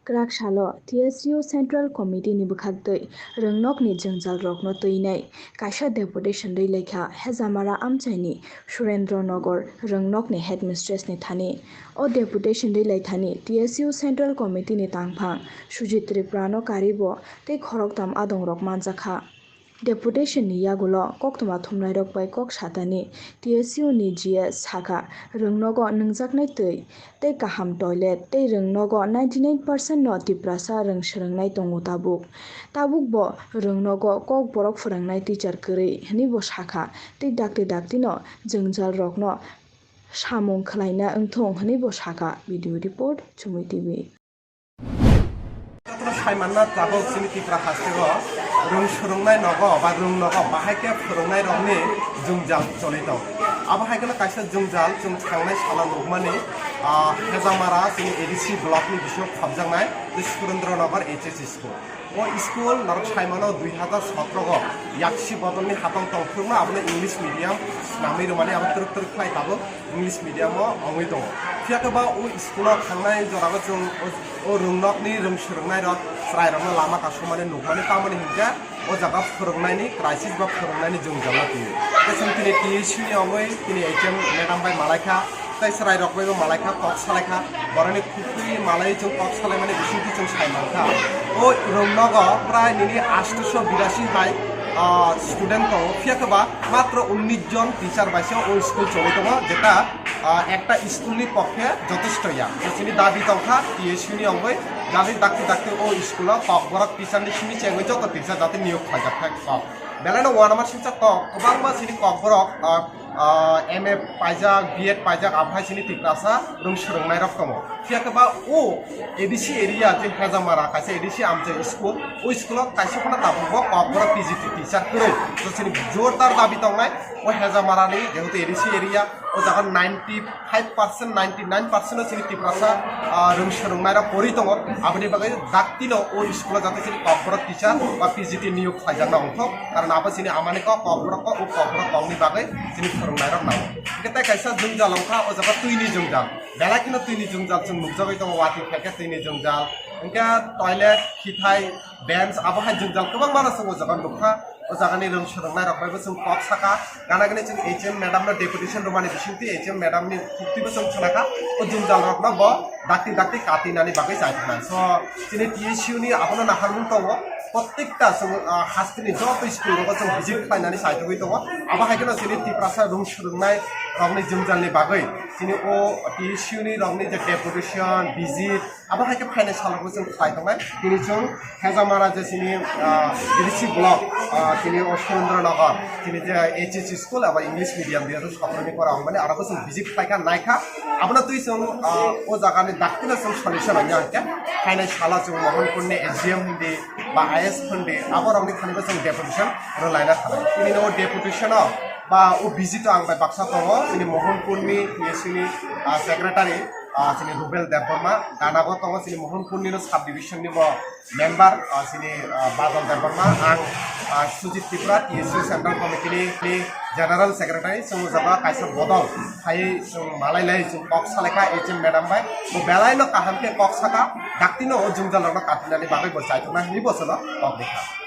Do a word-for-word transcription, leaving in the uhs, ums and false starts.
Kwrak salo T S U Central Committee ni bwkhaktwi rwngnokni jwngjalrokno twinai kaisa deputation rwi laikha Hejamara amchaini Surendra Nagar rwngnokni headmistress ni thani. O deputation rwi laithani T S U Central Committee ni tangphang Sujit Tripura no karibo tei khoroktham adongrok manjakha. Deputation ni yagulo koktwma thumnairok bai kok satani T S U ni G S sakha, rwngnogo nwngjaknai twi tei kaham toilet tei rwngnogo ninety nine percent no Tiprasa rwng swrwngnai tongo tabuk. Tabuk bo rwngnogo kokborok phwrwngnai teacher kwrwi hwnwi bo sakha tei dakti dakti no jwngjalrokno samung khwlaina wngthung hwnwi bo sakha. Video report, Chumui T V. Jotono saimanna tabuk chini Tipra hasteo rwng swrwngnai nogo ba rwng nogo bahai khe phwrwngnai rokni jwngjal choli tong. Abo hai kheno kaisa jwngjal chwng thangnai salo nukmani, ah, Hejamara chini A D C block ni bisingo khopjaknai tei Surendra Nagar H S school. O school norok saimano dui hazar sotro o yaksi bodolni hatong tong phurukno abono English medium swnamwi rwmani abo twrwk twrwk khlai tabuk. English medium o wngwi tongo. Phiya khe ba o school o thangnai jora o chwng o, o rwngnokni rwng swrwngnairok chwrairokno lama kasumani nukmani, tamoni hinkhe o jaga phwrwngnaini crisis ba phwrwngnaini jwngjal no twiwi. Tei chwng tini T S U ni wngwi tini H M madam bai malaikha, tei chwrairok baibo malaikha, kok salaikha, borokni khukui malai chwng kok salaimani bisingtwi chwng sai mankha. O rwngnogo prai nini aatso birashi hai, ah, student tongo, phiya khe ba matro unnish jon teacher bai se o school choli tongo, jeta, ah, ekta school ni pokhe jotesto ya. Chini dabi tongkha T S U ni wngwi, jani dakti dakti o school o kokborok teacher ni simi chengwi joto teacher jate niyok khlaijak thai kok. Belai no uanama singcha kok, kwbangma chini kokborok, ah, ah, M A paijak, B Ed paijak, abo hai chini Tiprasa rwng swrwngnairok tongo. Phiya khe ba o A D C area je Hejamara kaisa A D C amchai school, o school o kaisa phano tabuk bo kokborok P G T teacher kwrwi. To chini jordar dabi tongnai o Hejamara ni, jehetu A D C area, o jaga ninety five percent, ninety nine percent o chini Tiprasa, ah, rwng swrwngnairok pori tongo. Aboni bagwi daktino o school o jate chini kokborok teacher ba P G T niyok khlaijakna wngthok, karon abo chini amani kok, kokborok kok, o kokborok kokni bagwi chini phwrwngnairok nango. Hwnkhe tei kaisa jwngjal wngkha o jaga twini jwngjal. Belai kheno twini jwngjal chwng nukjagwi tongo, watwi phaikhe twini jwngjal. Hwnkhe toilet, khithai, bench, abo hai jwngjal kwbangma no chwng o jaga nukha. O jagani rwng swrwngnairok baibo chwng kok sakha. Gana gini chwng H M madam no deputation rwmani bisingtwi H M madam ni khuktwibo chwng khnakha. O jwngjal rokno bo dakti dakti katinani bagwi chai thangna. So, chini T S U ni abono naharmung tongo. Prottekta chwng, ah, hasteni joto school rogo chwng visit khlainani chaithogwi tongo. Abo hai kheno chini Tiprasa rwng swrwngnai rokni jwngjalni bagwi chini o T S U ni rokni je deputation, visit, abo hai khe phainai salogo chwng khlai tongnai. Tini chwng Hejamara je chini, ah, A D C block, ah, chini o Surendra Nagar, chini je H S school abo English medium dui hazar sotoro ni pora wngmani aro bo chwng visit khlaikha, naikha. Abono twi chwng, ah, o jagani daktino chwng solution rwya hwnkhe phainai salo chwng Mohanpurni S D M hindi ba I S hindi, abo rokni thani bo chwng deputation rwlaina thanai. Tini no deputation o ba o visit o ang bai baksa tongo, chini Mohanpurni T S U ni, ah, secretary, ah, chini Rubel Debbarma, gana bo tongo chini Mohanpurni no sub division ni bo member, ah, chini, ah, Bajal Debbarma, ang, ah, Sujit Tripura, T S U Central Committee ni, ni General Secretary, chwng o jaga kaisa bodol phaiwi chwng malai lai chwng kok salaikha H M madam bai, bo belai no kaham khe kok saka, daktino o jwngjal rokno katinani bagwi bo chaitukna hinwi bo chwngno kok rikha.